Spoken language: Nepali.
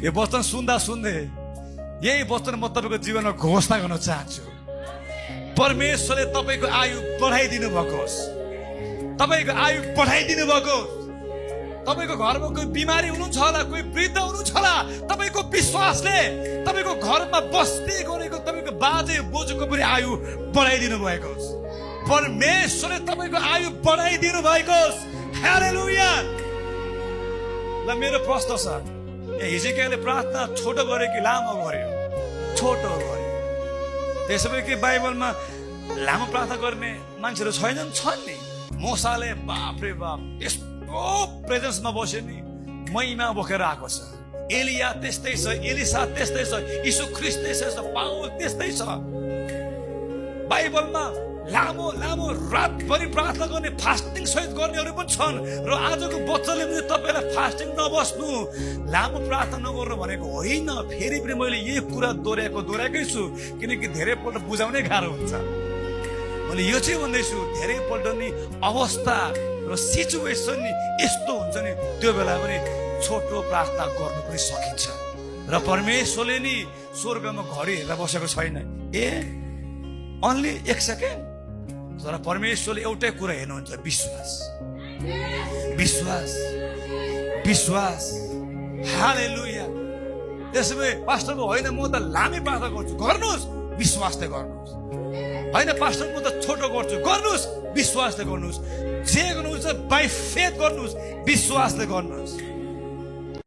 यो वचन सुन्दा सुन्दै यही वचन म तपाईँको जीवनमा घोषणा गर्न चाहन्छु। परमेश्वरले तपाईँको आयु बढाइदिनु भएको होस्, तपाईँको आयु बढाइदिनु भएको होस्। तपाईँको घरमा कोही बिमारी हुनुहुन्छ होला, कोही वृद्ध हुनुहुन्छ होला, तपाईँको विश्वासले तपाईँको घरमा बस्दै गरेको तपाईँको बाजे बोजूको पनि आयु बढाइदिनु भएको होस्। परमेश्वरले तपाईँको आयु बढाइदिनु भएको होस्। हालेलुया। ल मेरो प्रश्न छ, हिजकियाले प्रार्थना छोटो गर्यो कि लामो गर्यो? छोटो गर्यो। त्यसो भए के बाइबलमा लामो प्रार्थना गर्ने मान्छेहरू छैनन्? छन् नि। मोसाले बाप रे बाप यस्तो प्रेजेन्समा बस्यो नि, महिमा बोकेर आएको छ। एलिया त्यस्तै छ, एलिसा त्यस्तै छ, यीशु ख्रीष्ट त्यस्तै छ, पाउल त्यस्तै छ। बाइबलमा लामो लामो रातभरि प्रार्थना गर्ने, फास्टिङ सहित गर्नेहरू पनि छन्। र आजको बच्चाले पनि तपाईँलाई फास्टिङ नबस्नु, लामो प्रार्थना नगर्नु भनेको होइन। फेरि पनि मैले यही कुरा दोहोऱ्याएकै छु, किनकि धेरैपल्ट बुझाउनै गाह्रो हुन्छ। मैले यो चाहिँ भन्दैछु, धेरैपल्ट नि अवस्था र सिचुएसन नि यस्तो हुन्छ नि, त्यो बेला पनि छोटो प्रार्थना गर्नु पनि सकिन्छ। र परमेश्वरले नि स्वर्गमा घडी हेरेर बसेको छैन। Only 1 second. तर परमेश्वरले एउटै कुरा हेर्नुहुन्छ, विश्वास, विश्वास, विश्वास। हालेलुया। त्यसो भए पास्टर होइन म त लामै प्रार्थना गर्छु, गर्नुहोस्, विश्वासले गर्नुहोस्। होइन पास्टर म त छोटो गर्छु, गर्नुहोस्, विश्वासले गर्नुहोस्। जे गर्नुहुन्छ बाइ फेथ गर्नुहोस्, विश्वासले गर्नुहोस्।